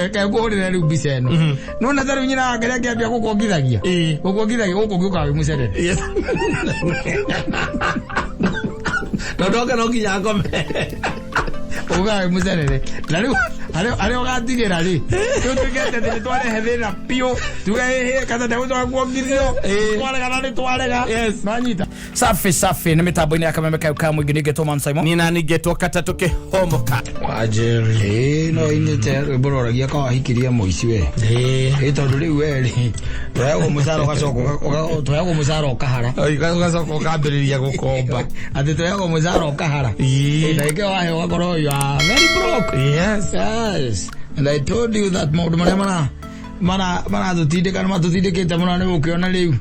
Reke ngũhũrĩre rĩu mbica ĩno. Nona ta rĩu nyina wake rĩake ambia gũkuongithagia. Gũkuongithagia gũkũ ũngĩũkaga wĩ mũcerere. Yes. Tondũ oke no nginya akome. Ũkaga wĩ mũcerere. Na rĩu harĩa ũgatigĩra rĩ, rĩu tuge atĩ nĩ twarehe thĩna biũ, tuge ĩhĩ kata ndegũcoka kuongithio, twarega na nĩ twarega. Yes. Nĩwanyita? Safi safi nĩ mĩtambo-inĩ ya kameme kau ka mũingĩ ningĩtwo Man Simon. Nina ningĩtwo katatũ kĩhomoka. Wanjeri. Ĩĩ no inĩte rwĩmbo rwaragia ka wahikirie mũici we. Ĩĩ tondũ rĩu we rĩ tũheagwo mũcara ũgacoka tũheagwo mũcara ũkahara. Ũgacoka ũkambĩrĩria gũkomba. Atĩ tũheagwo mũcara ũkahara. Ĩĩ. Ndagĩka ĩyo waheo ũgakorwo you are very broke. Yes. Yes. And I told you that maũndũ marĩa mara mara maratũtindĩka nĩ matũtindĩkĩte mũno nĩ gũkĩona rĩu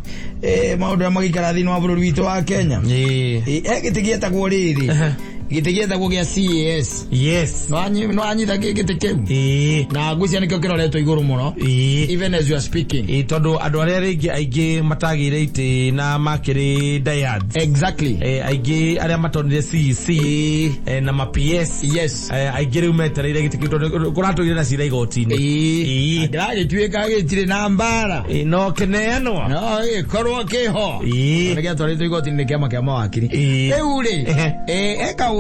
maũndũ marĩa magĩikara thĩinĩ wa bũrũri witũ wa Kenya. Ĩĩ. He gĩtĩ gĩetagwo rĩrĩ gĩtĩ gĩetagwo gĩa CAS. Yes. Nĩwanyita gĩtĩ kĩu Ĩĩ. na ngwĩciria nĩkĩo kĩroretwo igũrũ mũno Ĩĩ. even as you are speaking. Ĩĩ, tondũ andũ arĩa rĩngĩ aingĩ matagĩire itĩ na makĩrĩ diehards. Exactly. Aingĩ arĩa matonire CEC Ĩĩ. na ma PS Yes. Aingĩ rĩu metereire gĩtĩ kĩu tondũ kũratũire na cira igoti-inĩ. Ĩĩ. Ĩĩ. Ndĩragĩtuĩka gĩtirĩ na mbara. Ĩĩ, no kĩneanwo. No gĩkorwo kĩho. Ĩĩ. Nĩ gĩatwarĩtwo igoti-inĩ nĩ kĩama kĩa mawakiri. Ĩĩ. Rĩu rĩ, he kaũndũ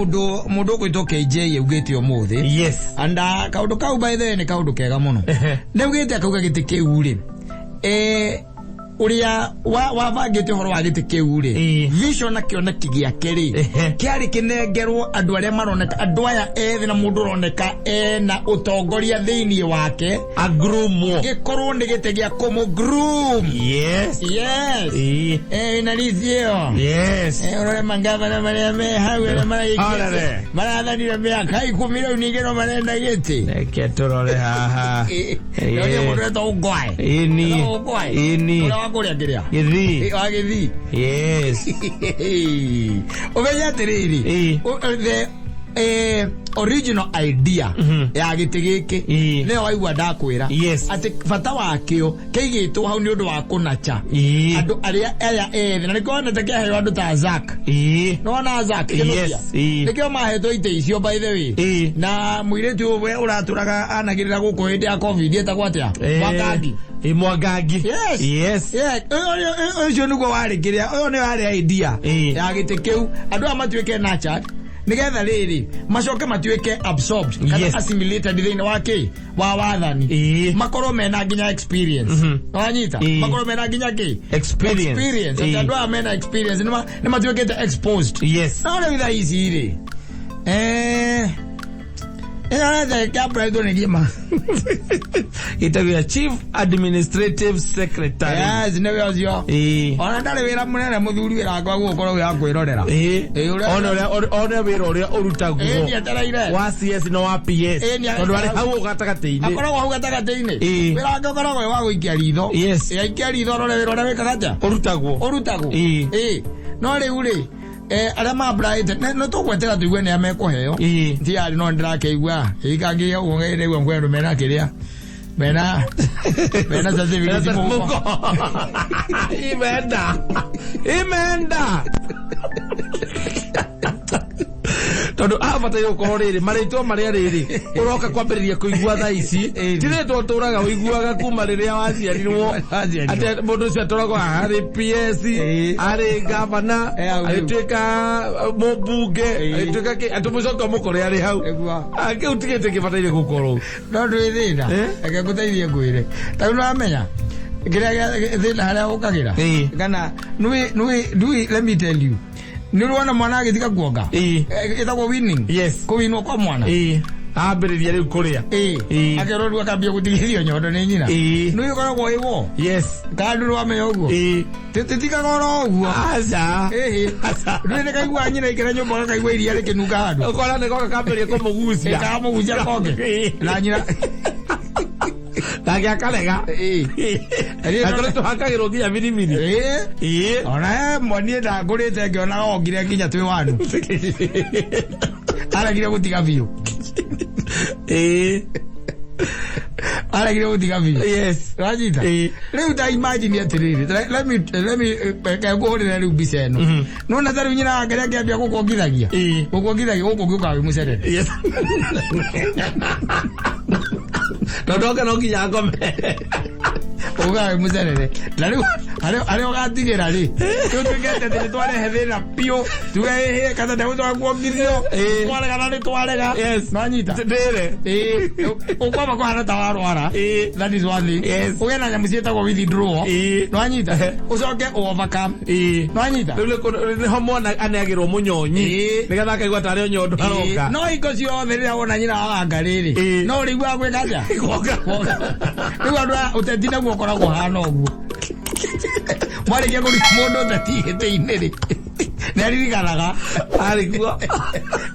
mũndũ ũgwĩtwo KJ augĩte ũmũthĩ. Yes. And kaũndũ kau by the way nĩ kaũndũ kega mũno. Nĩ augĩte akauga gĩtĩ kĩu rĩ, ũrĩa wabangĩte ũhoro wa gĩtĩ kĩu rĩ, vision na kĩoneki gĩake rĩ, kĩarĩ kĩnengerwo andũ arĩa maroneka, andũ aya ethĩ na mũndũ ũroneka ena ũtongoria thĩinĩ wake, Agrumwo. gĩkorwo nĩ gĩtĩ gĩa kũmũ groom. Yes. Yes. Ĩĩ. Na risi ĩyo. Yes. Ũrore mangavana marĩa me hau arĩa maragĩkia Orere. marathanire mĩaka 10 rĩu ningĩ no marenda gĩtĩ. Reke tũrore haha. Ndonia mũndũ wetagwo Ngwae. Ĩni. Wetagwo Ngwae. Ĩni. Ũrĩa wa kũrĩa kĩrĩa. Gĩthii. Wa Gĩthii. Yes. Ũmenye atĩrĩrĩ, the original idea ya gĩtĩ gĩkĩ nĩyo waigua ndakwĩra atĩ bata wakĩo kĩigĩtwo hau nĩ ũndũ wa kũnacha andũ arĩa aya ethĩ, na nĩkĩo wonete kĩaheo andũ ta Zack. Nĩwona Zack Kĩnũthia? Yes, ĩĩ. Nĩkĩo mahetwo itĩ icio by the way. Na mũirĩtu ũyũ ũratũraga anagĩrĩra gũkũ hĩndĩ ya COVID etagwo atĩa? Mwangangi. Mwangangi. Yes. Yes. Yeah, ũcio nĩguo warĩ kĩrĩa, ũyũ nĩyo yarĩ idea ya gĩtĩ kĩu, andũ aya matuĩke nurtured nĩgetha rĩrĩ macoke matuĩke absorbed kana assimilated thĩinĩ wa kĩ wa wathani, makorwo mena nginya experience. Wanyita? Makorwo mena nginya kĩ? Experience. Experience. Atĩ andũ aya mena experience nĩ matuĩkĩte exposed. Yes. No rĩu thaa ici rĩ, ĩno kĩambũraitwo nĩ gĩma. Gĩtagwo Chief Administrative Secretary. Yes, nĩwe ũcio. Ona ndarĩ wĩra mũnene mũthuri, wĩra wakwa gũkorwo wĩ wa kwĩrorera. Ũrĩa- One ũrĩa one wĩra ũrĩa ũrutagwo Nĩetereire. wa CS na wa PS, tondũ arĩ hau gatagatĩ-inĩ. Akoragwo hau gatagatĩ-inĩ. Ĩĩ. Wĩra wake ũkoragwo wĩ wa gũikia ritho. Yes. Aikia ritho arore wĩra ũrĩa wĩkaga atĩa, ũrutagwo. Ũrutagwo. Ĩĩ. No rĩu rĩ, arĩa mabraĩte nĩ tũgwetera tũigue nĩ a mekũheo. Tiarĩ no ndĩrakĩigua ikangĩ ũguo ngĩigua kwĩ andũ mena kĩrĩa mena certificate mũhuko. Imenda imenda tondũ abataire gũkorwo rĩrĩ marĩtwa marĩa rĩrĩ ũroka kwambĩrĩria kũigua thaa ici ti rĩtwa ũtũraga ũiguaga kuma rĩrĩa waciarirwo. Waciarirwo. Atĩ mũndũ ũcio atũragwo arĩ PS, arĩ gavana, Hau rĩu. agĩtuĩka mũmbunge, agĩtuĩka kĩ, atĩ mũcoke ũmũkore arĩ hau. Nĩguo. Ah, kĩu ti gĩtĩ kĩbataire gũkorwo. No ndwĩ thĩna. Reke ngũteithie ngwĩre, ta rĩu nĩwamenya kĩrĩa thĩna harĩa ũkagĩra kana nĩ let me tell you, nĩ ũrona mwana agĩtiga kuonga. Ĩtagwo winning. Yes. Kũwinwo kwa mwana. Ĩĩ, ambĩrĩria rĩu kũrĩa. Akerwo rĩu akambia gũtigithio nyondo nĩ nyina. Nĩ ũkoragwo ĩwo kana ndũrĩ wamenya ũguo? Tĩtikaga oro ũguo. Aca. Ĩhĩ. Ndũrĩ nĩ kaigua nyina ikĩra nyũmba gakaigua iria rĩkĩnunga handũ. Ũkona nĩ goka kambĩrĩria kũmũgucia. Ĩkamũgucia konge na nyina. Nake akarega. Na tũrĩ tũhakagĩrwo nginya birimiri. Ona mwaniĩ ndangũrĩte ngĩonaga ongire nginya twĩ wanu aregire gũtiga biũ. Aregire gũtiga biũ. Yes. Wanyita? Ĩĩ. Rĩu ta imagine atĩrĩrĩ, let me reke ngũhũrĩre rĩu mbica ĩno. Nona ta rĩu nyina wake rĩake ambia gũkuongithagia. Gũkuongithagia gũkũ ũngĩũkaga wĩ mũcerere. Yes. Tondũ oka no nginya ngome. Ugaga wĩ mũcerere na rĩu harĩa ũgatigĩra rĩ, rĩu tuĩke atĩ nĩ twarehe thĩna biũ, tuge ĩhĩ kana ndegũcoka kuongithio. Twarega na nĩ twarega. Nwanyita. Ndĩre. Ĩĩ, ũkwamba kũhana ta warwara. That is one thing. Ũgĩe na nyamũ ciĩtagwo withdrawal. Nwanyita, ũcoke overcome. Nwanyita. Rĩu nĩho mwana aneagĩrwo mũnyonyi. Nĩgetha akaigua tarĩ o nyondo aroka. No hingo ciothe rĩrĩa wona nyina wa wanga rĩrĩ, no ũrĩiguaga gwĩka atĩa? Kuonga. Rĩu andũ aya ũteti naguo ũkoragwo ũhana ũguo, mwarĩkia kũruta mũndũ ũteti gĩtĩ-inĩ rĩ, nĩ aririkanaga. Arĩ kuo.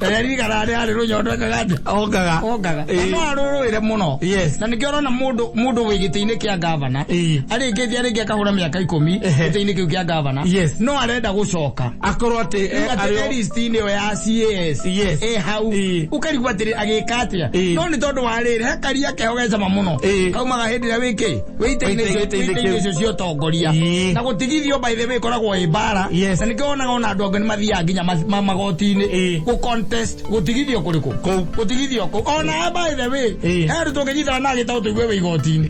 Na nĩ aririkanaga nĩ arĩ rũnyondo ekaga atĩa? Ongaga. Ongaga. No arũrũĩre mũno. Na nĩkĩo ũrona mũndũ wĩ gĩtĩ-inĩ kĩa gavana arĩkĩtie arĩkia akahũra mĩaka 10 gĩtĩ-inĩ kĩu kĩa gavana, no arenda gũcoka akorwo atĩ rĩu atĩ arĩ e list-inĩ ĩyo ya CAS ĩ hau, ũkarigwo atĩrĩ agĩka atĩa. No nĩ tondũ wa rĩrĩ, he karia keho gecama mũno kaumaga hĩndĩ ĩrĩa wĩkĩ wĩ Wĩ itĩ-inĩ wĩ kĩu. itĩ-inĩ icio cia ũtongoria. Na gũtigithio, by the way, ĩkoragwo ĩ mbara. Na nĩkĩo wonaga ona andũ angĩ nĩ mathiaga nginya magoti-inĩ gũ contest gũtigithio kũrĩkũ. Kũu. Gũtigithio kũu ona, by the way, he andũ tũngĩnyitana na agĩtao tũigue wĩ igoti-inĩ.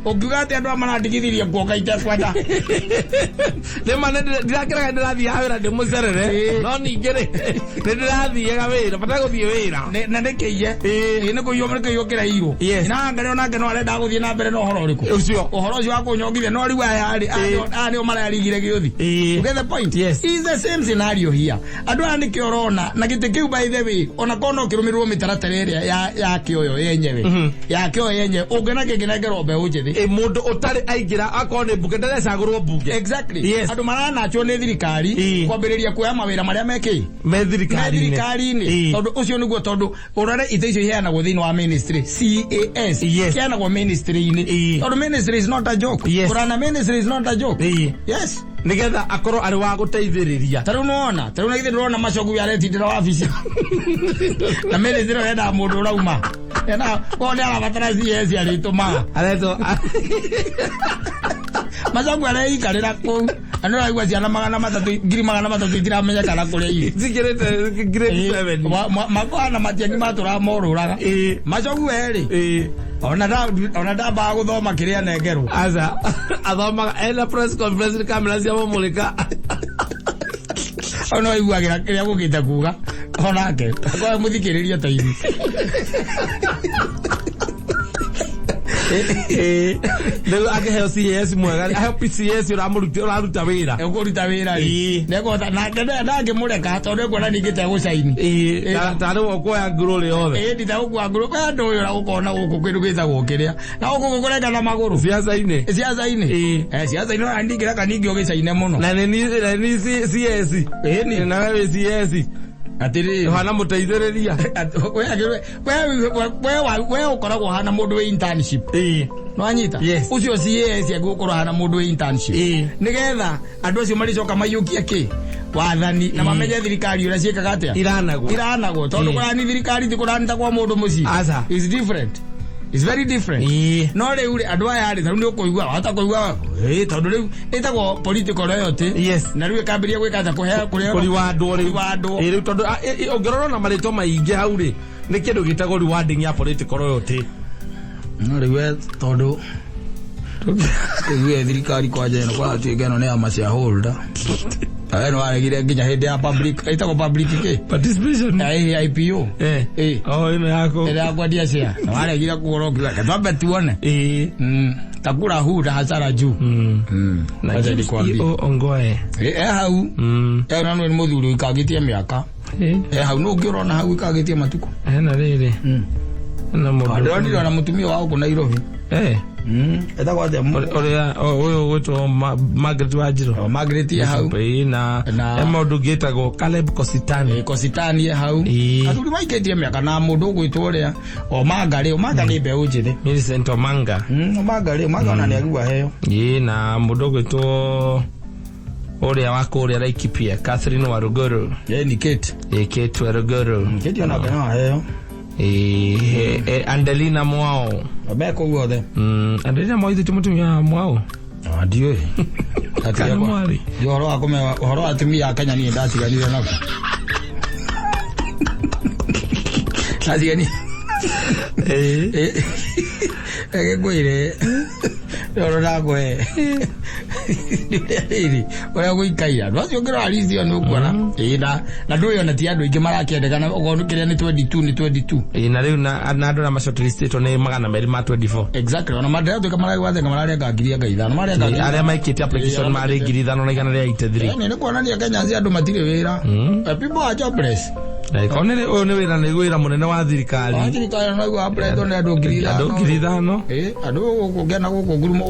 Ũngiuga atĩ andũ aya marandigithirie kuonga itekwenda. Nĩma ndirakĩraga ndĩrathiaga wĩra ndĩ mũcerere. No ningĩ rĩ, nĩ ndĩrathiaga wĩra bata gũthiĩ wĩra. Na nĩ kĩiye. Ĩ, nĩ kũiywo, nĩ kũiywo kĩraiywo. Na angaria onake no arenda gũthiĩ na mbere na ũhoro ũrĩkũ? Ũcio. Ũhoro ũcio wa kũnyongithia, no rĩu aya rĩ, aya nĩo mararigire gĩũthi. You get the point? Yes. Is the same scenario here. Andũ aya nĩkĩo ũrona na gĩtĩ kĩu, by the way, ona korwo no kĩrũmĩrĩrwo mĩtaratara ĩrĩa ya yakĩo yo yenyewe, yakĩo yenyewe, ũngĩona kĩngĩnengerwo mbeũ njĩthĩ. Ĩ, mũndũ ũtarĩ aingĩra akorwo nĩ mbunge ndarecagũrwo mbunge. Andũ maranachwo nĩ thirikari kwambĩrĩria kuoya mawĩra marĩa mekĩ me me thirikari-inĩ. Thirikari-inĩ, tondũ ũcio nĩguo, tondũ ũrore itĩ icio iheanagwo thĩinĩ wa ministry, CAS iheanagwo ministry-inĩ, tondũ ministry is not a joke. Kũrana ministry is not a joke. Yes. Nĩgetha akorwo arĩ wa gũteithĩrĩria. Ta rĩu nĩwona, ta rĩu na githĩ ndũrona Macogu aretindĩra wabici na ministry ĩyo yendaga mũndũ ũrauma ena koguo nĩ arabatara CS arĩtũmaga. Aretwo. Macogu areikarĩra kũu na nĩ ũraigua ciana 300, 300,000 itiramenyekana kũrĩa irĩ. Cikĩrĩte grade 7. Makwana matiangi matũraga morũraga. Macogu werĩ ona ndambaga gũthoma kĩrĩa nengerwo. Aca, athomaga ena press conference nĩ kamera cia mũmũrĩka. Hau no iguagĩra kĩrĩa gũkĩte kuga onake akorwo mũthikĩrĩria ta ithuĩ. Rĩu akĩheo CAS mwega, aheo PCS ũramũruta, ũraruta wĩra. Ũkũruta wĩra rĩ, nĩekũhota nake ndangĩmũreka tondũ ekuona ningĩ tegũcaini. Tarĩ we ũkuoya ngurũ rĩ othe. Ĩ, nditagũkua ngũrũ we andũ ũyũ ũragũkorwo na gũkũ kĩndũ gĩtagwo kĩrĩa na gũkũ kũrengana magũrũ. Ciaca-inĩ. Ciaca-inĩ. Ciaca-inĩ ona ndingĩreka ningĩ ũgĩcaine mũno. Na nĩ CS. Ĩni. Na we wĩ CS. Atĩrĩrĩ. Ũhana mũteithĩrĩria. We ũkoragwo hana mũndũ wĩ internship. Nwanyita? Yes. Ũcio CAS angĩgũkorwo hana mũndũ wĩ internship, nĩgetha andũ acio marĩcoka maiyũkie kĩ wathani na mamenye thirikari ũrĩa ciĩkaga atĩa. Iranagwo. Iranagwo, tondũ kũrani thirikari ti kũrani ta kwa mũndũ mũciĩ. Aca. Is different, is very different. No rĩu rĩ, andũ aya rĩ, tarĩu nĩ ũkũigua wahota kũigua tondũ rĩu ĩtagwo political loyalty. Na rĩu ĩkambĩrĩria gwĩka atĩa? Kũhe kũrĩa Kũriwandwo rĩu. Kũriwandwo. Ĩ, rĩu tondũ ũngĩrora na marĩtwa maingĩ hau rĩ, nĩ kĩndũ gĩtagwo rewarding ya political loyalty. No rĩu we tondũ rĩu thirikari kwanja ĩno kwaratuĩka ĩno nĩ ya ma shareholder. We nĩ waregire nginya hĩndĩ ya public, ĩtagwo public kĩ? Participation. Ya IPO. Oh, ĩno yako. Ĩrĩa ya kwendia share na waregire kũgũra ũkiuga reke twambe tuone. Takula huu na hasara juu. Na Wacha nikwambie. CEO Ongoe. E hau. Na nĩ mũthuri ũikagĩtie mĩaka. E hau nũ ũngĩ ũrona hau ũikagĩtie matukũ? Hena rĩrĩ na mũndũ. Ndĩronire ona mũtumia wa gũkũ Nairobi. Etagwo atĩa? Ũrĩa ũyũ gwĩtwo Margaret Wanjiru. O, Margaret e hau. Ĩ, na he mũndũ ũngĩ wĩtagwo Caleb Kositani. Kositani e hau. Athuri maikĩtie mĩaka na mũndũ ũgwĩtwo ũrĩa Omanga rĩ, Omanga nĩ mbeũ njĩthĩ. Millicent Omanga. Omanga rĩ, Omanga ona nĩ agua heo. Ĩ, na mũndũ ũgwĩtwo ũrĩa wa kũrĩa Laikipia, Catherine Waruguru. Ni Kate. Ĩ, Kate Waruguru. Kate ona no aheo. Ĩ, Andelina Mwao. Me kũu othe. Andelina Mwao ithe ti mũtumia wa Mwao? Ah, ndiũĩ. Kana mwarĩ? Ũhoro wa kũmenya ũhoro wa atumia a Kenya niĩ ndatiganire naguo. Ndatiganire. Reke ngwĩre roro ndakũhe rĩrĩ ũrĩa gũikaire andũ acio ũngĩrora list ĩyo nĩ ũkuona. Ĩĩ, na ndũĩ ona ti andũ aingĩ marakĩendekana, okorwo kĩrĩa nĩ 22 nĩ 22. Ĩĩ, na rĩu na andũ arĩa macotiristĩtwo nĩ 224. Exactly, ona mandiratuĩka maragwathenga mararenga ngiri anga ithano marenga ngiri. Arĩa maikĩtie application marĩ 5183. Ĩĩ, nĩ kuonania Kenya ci andũ matirĩ wĩra. People are jobless. Angĩkorwo nĩ ũyũ nĩ wĩra, nĩ wĩra mũnene wa thirikari. Wa thirikari no apply nĩ andũ 5,000. Andũ 5,000. Ĩĩ, andũ gũkũ ngena gũkũ ngurumo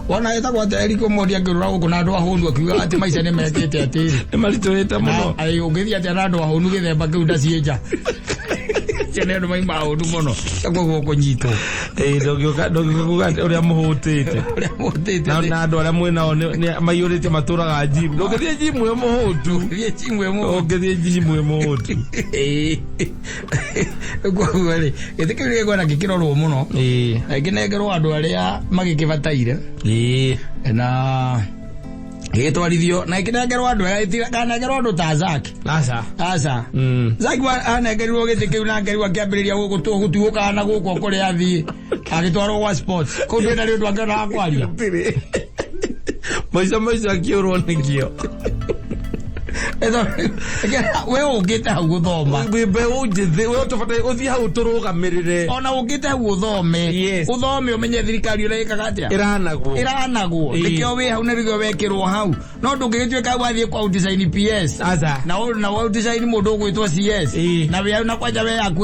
wona ĩtagwo atĩa Eric Omondi akĩrũra gũkũ na andũ ahũnu akiuga atĩ maica nĩ mekĩte atĩrĩ. Nĩ maritũhĩte mũno. Aĩ, ũngĩthiĩ atĩa na andũ ahũnu gĩthemba kĩu ndaciĩnja. Acio nĩ andũ maima ahũnu mũno. Koguo kũnyitwo. Ĩĩ, ndũngĩũka kuga atĩ ũrĩa mũhũtĩte. Ũrĩa mũhũtĩte. Na andũ arĩa mwĩ nao nĩ maiyũrĩte matũraga gym. Ndũngĩthiĩ gym wĩ mũhũtu. Ũngĩthiĩ gym wĩ mũhũtu. Ũngĩthiĩ gym wĩ mũhũtu. Ĩĩ. Koguo rĩ, gĩtĩ kĩu nĩgĩkwenda gĩkĩrorwo mũno. Ĩĩ. Na gĩkĩnengerwo andũ arĩa magĩkĩbataire. Ĩĩ. Na gĩgĩtwarithio na gĩkĩnengerwo andũ ega, gĩtikanengerwo andũ ta Zack. Aca. Aca. Zack anengerirwo gĩtĩ kĩu na ngerirwo akĩambĩrĩria gũtuũkaga na gũkũ kũrĩa athiĩ agĩtwarwo gwa sports. Kũu ndwĩna rĩ ũndũ angĩona wa kwaria. Gũtirĩ. Maica maica akĩũrwo nĩkĩo. We ũkĩte hau gũthoma. Wĩ mbeũ njĩthĩ, we ũtũbataire ũthiĩ hau tũrũgamĩrĩre. Ona ũkĩte hau ũthome. Yes. Ũthome ũmenye thirikari ũrĩa ĩkaga atĩa. Ĩranagwo. Ĩranagwo. Ĩĩ. Nĩkĩo wĩ hau na nĩkĩo wekĩrwo hau. No ndũngĩgĩtuĩka hau wathiĩ kwa design PS. Aca. Na design mũndũ ũgwĩtwo CS. Ĩĩ. Na wĩ hau na kwanja we yaku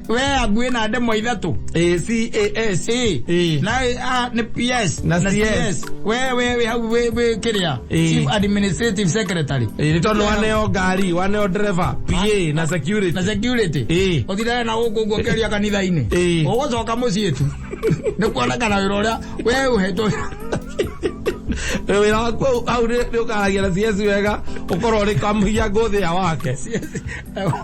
we yaku ĩna ndemwa ithatũ. Ĩĩ, CAS. Ĩĩ. Ĩĩ. Na A nĩ PS. Na CS. We hau wĩ kĩrĩa. Ĩĩ. Chief Administrative Secretary. Ĩĩ, nĩ tondũ waneo ngari, waneo driver, PA na security. Na security. Ĩĩ. Ũtindage na gũkũ ũguo ũkĩaria kanitha-inĩ. Ĩĩ. Ũgũcoka mũciĩ tu. Nĩ kuonekana wĩra ũrĩa we ũhetwo. Wĩra waku hau nĩ ũkaragia na CS wega, ũkorwo ũrĩ kamũhia ngũthĩa wake.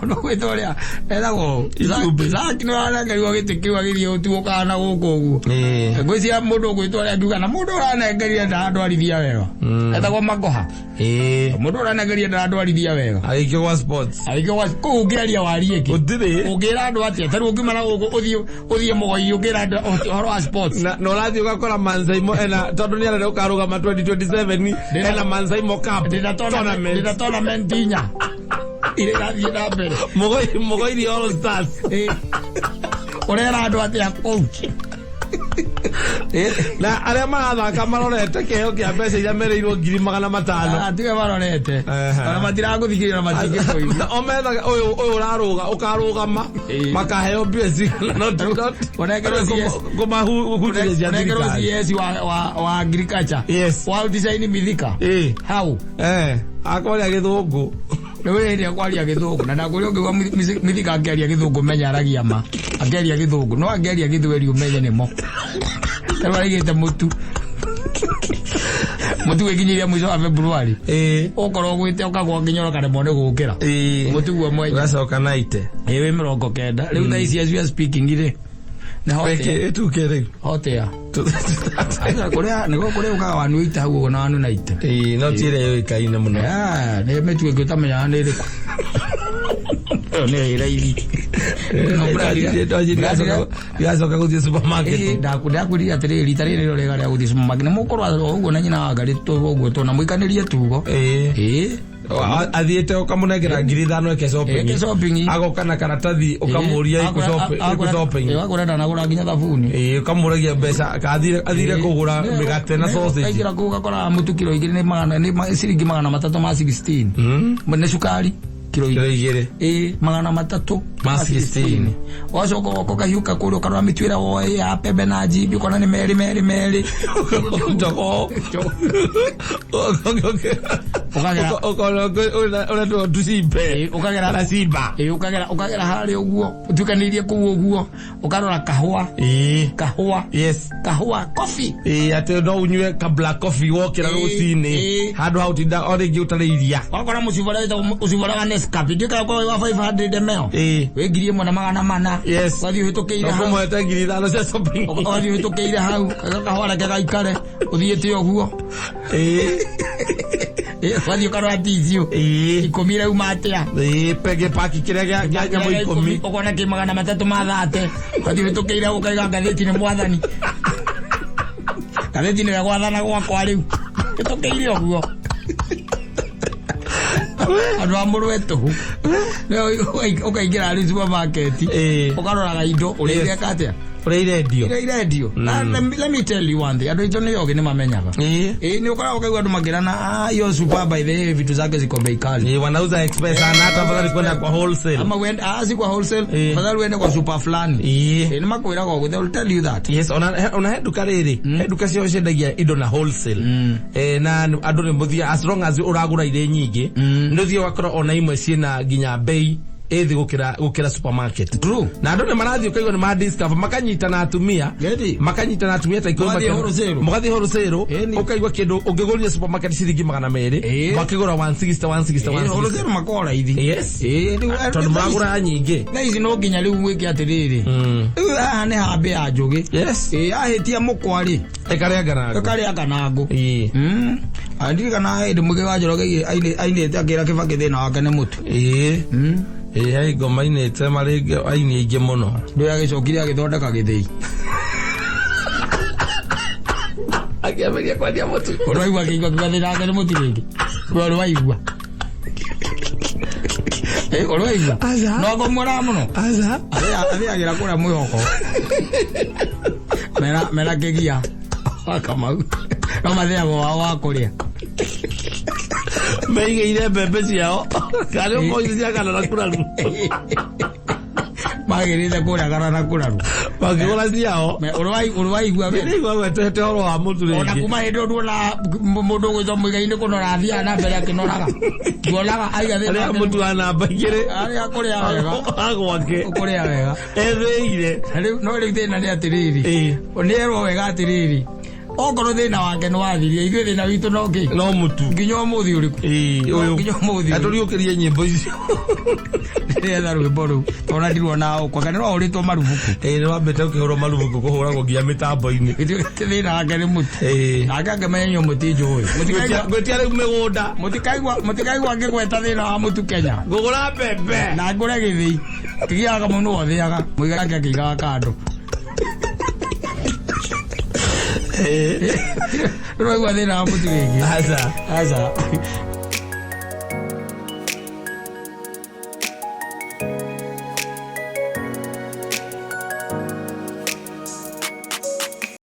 Ũgwĩtwo ũrĩa etagwo Itumbĩ. Zack nĩ warengerirwo gĩtĩ kĩu agĩthiĩ gũtuũkaga na gũkũ ũguo. Ĩĩ. Ngwĩciria mũndũ ũgwĩtwo ũrĩa angiuga na mũndũ ũranengerire ndarandwarithia wega. Etagwo Magoha. Ĩĩ. Mũndũ ũranengerire ndarandwarithia wega. Agĩikio gwa sports. Agĩikio gwa kũu ũngĩaria warie kĩ? Gũtirĩ. Ũngĩra andũ atĩa? Ta rĩu ũngiuma na gũkũ ũthiĩ Mũgoi ũngĩra andũ ũhoro wa sports. Na ũrathiĩ ũgakora Mansaimo ena tondũ nĩ arenda gũkarũgama 2027 ena Mansaimo Cup Ndĩna tournament. tournament inya iria irathiĩ na mbere. Mũgoiri All Stars. Ũrera andũ atĩa kũu? Na arĩa marathaka marorete kĩheo kĩa mbeca iria merĩirwo 500,000. Tiga marorete. Ona matiragũthikĩrĩria na matingĩkũigua. O methaga ũyũ ũrarũga ũkarũgama makaheo mbia cigana no Ũnengerwo CS. kũmahutĩria cia Ũnengerwo thirikari. CS wa agriculture. Yes. Wa design Mithika. Ĩĩ. Hau. Akwaria gĩthũngũ. Nĩ wĩ hĩndĩ akwaria gĩthũngũ na ndakũria ũngĩigua Mithika akĩaria gĩthũngũ menya aragia ma. Akĩaria gĩthũngũ no angĩaria gĩthweri ũmenye nĩmo. Rĩu aigĩte mũtu. Mũtu wĩkinyĩria mũico wa February. Ĩĩ. Ũkorwo ũgwĩte ũkagwa nginya ũkaremwo nĩ gũkĩra. Ĩĩ. Mũtu guo mwenye. Ũgacoka naite. Ĩĩ wĩ 90. Rĩu thaa ici as we are speaking rĩ. Nĩ hot air. Ĩkĩ ĩtuke rĩu. Hot air. Kũrĩa nĩguo kũrĩa ũkaga wanu ita hau ũguo na wanu naite. Ĩĩ, no ti ĩrĩa yũĩkaine mũno. Nĩ mĩtu ĩngĩ ũtamenyaga nĩ ĩrĩkũ. Ĩyo nĩyo ĩ raithi. Ndigacoka gũthiĩ supermarket. Ndakwĩrire atĩrĩrĩ, rita rĩrĩ rĩo rĩega rĩa gũthiĩ supermarket. Nĩ mũkorwo ũguo na nyina wa Ngarĩ ũguo tũ na mũikanĩrie tugo. Ĩĩ. Ĩĩ. Athiĩte ũkamũnengera 5,000 eke shopping. Eke shopping. Agoka na karatathi ũkamũria ĩkũ shopping. Agũra ndanagũra nginya thabuni. Ĩĩ, ũkamũragia mbeca ka athire kũgũra mĩgate na sausage. Kaingĩra kũu ũgakora mũtu kiro igĩrĩ nĩ magana nĩ ciringi 316. Nĩ cukari kiro Kiro igĩrĩ. igĩrĩ. Ĩĩ, 300 Ma 16. Wacoka ũgoka ũkahiũka kũrĩa ũkarora mĩtu ĩrĩa woe ya pembe na njimbi ũkona nĩ merĩ merĩ merĩ. Njogoo. Ũkagera Ũretwo tucimbe. Ĩĩ, ũkagera Na simba. Ĩĩ, ũkagera harĩa ũguo ũtuĩkanĩirie kũu ũguo ũkarora kahũa. Ĩĩ. Kahũa. Yes. Kahũa coffee. Ĩĩ, atĩ no ũnyue ka black coffee wokĩra Ĩĩ, rũcinĩ ĩĩ. handũ ha ũtinda o rĩngĩ ũtarĩ iria. Wakora mũcubara wĩtagwo mũcubara wa Nescafe ndiũĩ kana wa 500 ml. Ĩĩ. Wĩ 1,400. Yes. Ũgathiĩ ũhĩtũkĩire hau. Ũkũmũhete 5,000 cia shopping. Ũgathiĩ ũhĩtũkĩire hau kahũa reke gaikare ũthiĩte ũguo. Wathiĩ ũkarora tissue 10 irauma atĩa. Pege paki kĩrĩa gĩa nyamũ 10. Ũkona kĩ 330. Wathiĩ ũhĩtũkĩire ũkaiga ngathĩti nĩ mwathani. Ngathĩti nĩwe gwathana gwakwa rĩu. Hĩtũkĩire ũguo. Andũ a mũrwe tũhu. Ũkaingĩra rĩu supermarket. Ũkaroraga indo ũrĩa ireka atĩa. Ũrĩa irendio. Iria irendio. Na let me tell you one thing. Andũ aitũ nĩ ogĩ nĩ mamenyaga. Nĩ ũkoragwo ũkaigua andũ makĩrana, ah, hiyo super by the way vitu zake ziko bei kali. Wanauza express sana hata afadhali kwenda kwa wholesale. Ama uende, ah, si kwa wholesale, afadhali uende kwa super fulani. Nĩ makwĩraga ũguo, they will tell you that. Yes, ona he nduka rĩrĩ, he nduka ciao ciendagia indo na wholesale. Na andũ nĩ mũthia as long as ũragũra irĩ nyingĩ, nĩ ũthiaga ũgakora ona imwe ciĩna nginya bei ĩthĩ gũkĩra supermarket. True. Na andũ nĩ marathiĩ ũkaigua nĩ ma discover makanyitana atumia. Makanyitana atumia ta 10. Mũgathiĩ wholesale. Mũgathiĩ wholesale, ũkaigua kĩndũ ũngĩgũrire supermarket ciringi 200, makĩgũra 160, 160, 160. Wholesale makoragwo raithi. Yes. Rĩu Tondũ mũragũra nyingĩ. Thaa ici no nginya rĩu gwĩke atĩrĩrĩ. Rĩu haha nĩ hambĩ ya njũgĩ. Yes. Ahĩtia mũkwa rĩ. Ĩkarĩa nganangũ. Ĩkarĩa nganangũ. Ndirikana hĩndĩ Mũgĩ wa Njoroge ainĩte akĩra Kĩbakĩ thĩna wake nĩ mũtu. He ngoma ainĩte marĩ aini aingĩ mũno. Ndũĩ agĩcokire agĩthondeka gĩthĩi. Akĩambĩrĩria kwendia mũtu. Ũraigua akĩigua akiuga thĩna wake nĩ mũtu rĩngĩ. Ũrĩa waigua. Ũraigua? Aca. No ngũmwĩraga mũno. Aca. Athĩagĩra kũrĩa mwĩhoko. Mena kĩgia. Wa Kamau. No mathĩagwo wao wa kũrĩa. Meigĩire mbembe ciao. Karĩ ũkorwo cia kana na kũraru. Magĩrĩte kũrĩa kana na kũraru. Makĩgũra ciao. Ũrwaigua we. Ndĩraigua gwetete ũhoro wa mũtu rĩngĩ. Ona kuma hĩndĩ ĩyo nduona mũndũ ũgwĩtwo Mũigai nĩ kũnora athiaga na mbere akĩnoraga. Nduonaga aiga thĩna Arĩa wake nĩ mũtu wa namba 2. Arĩa kũrĩa wega. Agwake. Kũrĩa wega. Ethĩire. Rĩu, no rĩu thĩna nĩ atĩrĩrĩ. Nĩ erwo wega atĩrĩrĩ. Okorwo thĩna wake nĩ wathirie, ithuĩ thĩna witũ no kĩ? No mũtu. Nginya ũmũthĩ ũrĩkũ? Ũyũ. Nginya ũmũthĩ ũrĩkũ? Atũriũkĩrie nyĩmbo icio. Ndĩretha rwĩmbo rũu. Tondũ ndiruona ũkwa, kana nĩrwahũrĩtwo marubuku. Nĩ wambĩte ũkĩhũrwo marubuku kũhũragwo nginya mĩtambo-inĩ. Ithuĩ thĩna wake nĩ mũtu. Nake angĩmenya inyuĩ mũtinjũĩ. Ngwĩtia rĩu mĩgũnda. Mũtikaigua ngĩgweta thĩna wa mũtu Kenya. Ngũgũra mbembe. Na ngũre gĩthĩi. Kĩgiaga mũno nĩwe ũthĩaga. Mũigai ake akĩigaga kando. Ũraigua thĩna wa mũtu rĩngĩ? Aca. Aca.